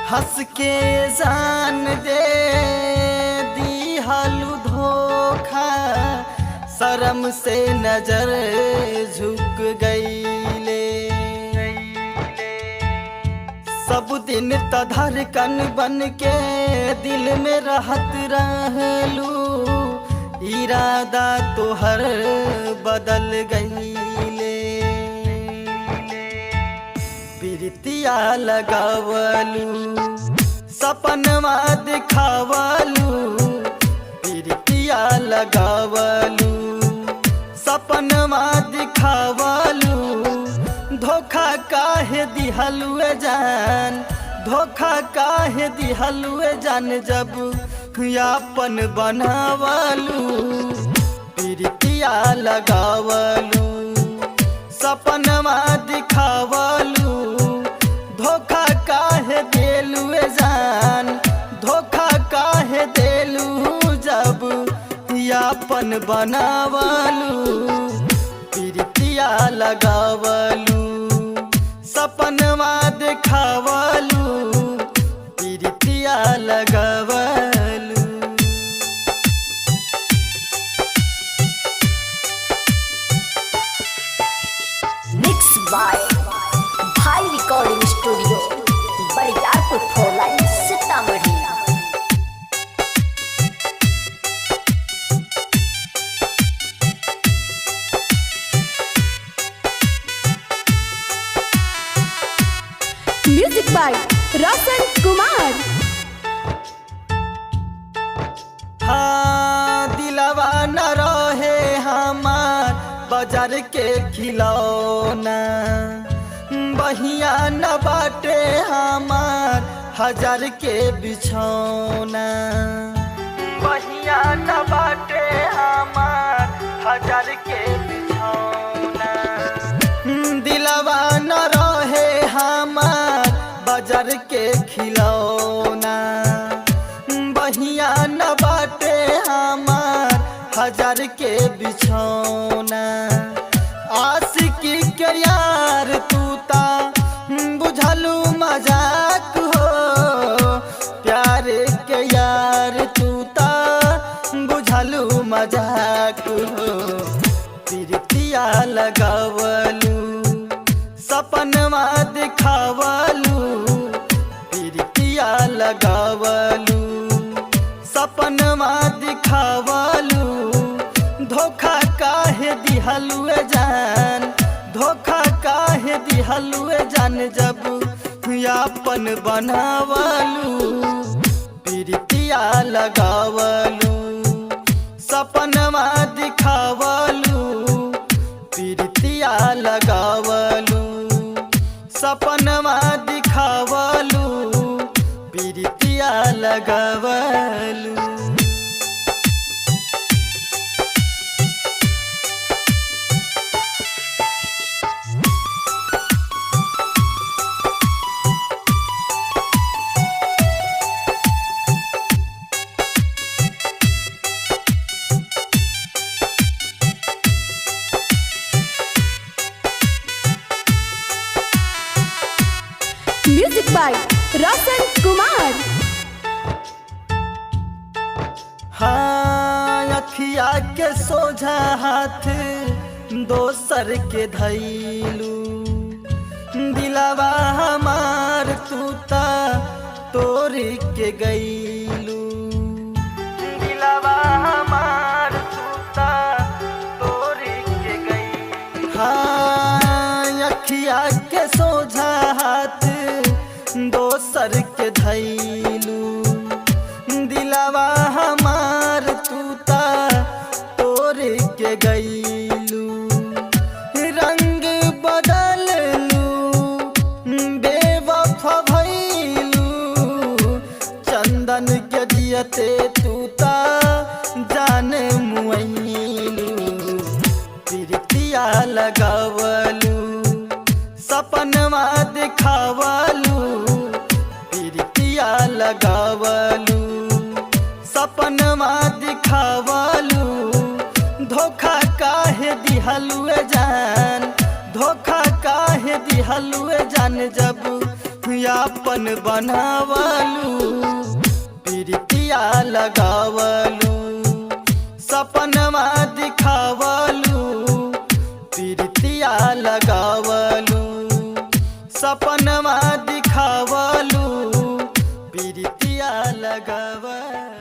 हंस के जान दे दिहलु धोखा, शर्म से नजर झुक गईले। सब दिन त धड़कन बन के दिल में रहत रहलू, इरादा तोहर बदल गईले। प्रीतिया लगावलू, सपनवा दिखावलू, प्रीतिया लगावलू, सपनवा दिखावलू। धोखा काहे दिहलू जान, धोखा काहे दिहलू जान, जब यापन बनावलू, प्रीतिया लगावलू, सपनवा दिखावलू। धोखा काहे देलू जान, धोखा काहे देलू, जब यापन बनावलू, प्रीतिया लगावलू, सपनवा दिखावलू, प्रीतिया लगावलू। Mix by Bhai recording studio, Bariyarpur four line, Sitamarhi. Music by Roshan Kumar. हाँ, दिलवा न रहे हमार बाजार के खिलौना, बहिया न बाटे हमार हजार के बिछौना, बहिया न बाटे हमार हजार के बिछौना। दिलवा न रहे हमार बाजार के खिलौना, बहिया न बाटे हमार हजार के बिछौना। आशिकी के यार तू ता बुझलू मजाक हो, प्यार के यार तू ता बुझलू मजाक हो। प्रीतिया लगावलू, सपनवा दिखावलू, प्रीतिया लगावलू, सपनवा दिखावलू। धोखा काहे दिहलू जान, धोखा काहे दिहलू जान, जब यापन बनावलू, प्रीतिया लगावलू, सपनवा दिखावलू, प्रीतिया लगावलू, सपनवा दिखावलू, प्रीतिया लगावलू। Music by Roshan Kumar. हाँ, अखिया के सोझा हाथ दोसर के धैलू, दिलवा हमार तूता तोड़ के गईलू, दिलवा हमार तूता तोड़ के गई। हाँ, अखिया के सोझा हाथ दोसर के धैलू, दिलवा हमार तूता तोड़ के गईलू। रंग बदललू, बेवफा भइलू, चंदन के जियते तूता जान मुआइलू। प्रीतिया लगावलू, सपनवा दिखावलू, प्रीतिया लगावलू, सपनवा दिखावलू। धोखा काहे दिहलू जान, धोखा धोखा काहे दिहलुए जान जब यापन बनावलू, प्रीतिया लगावलू, सपनवा दिखावलू, प्रीतिया लगावलू, सपनवा दिखावलू, प्रीतिया लगावलू।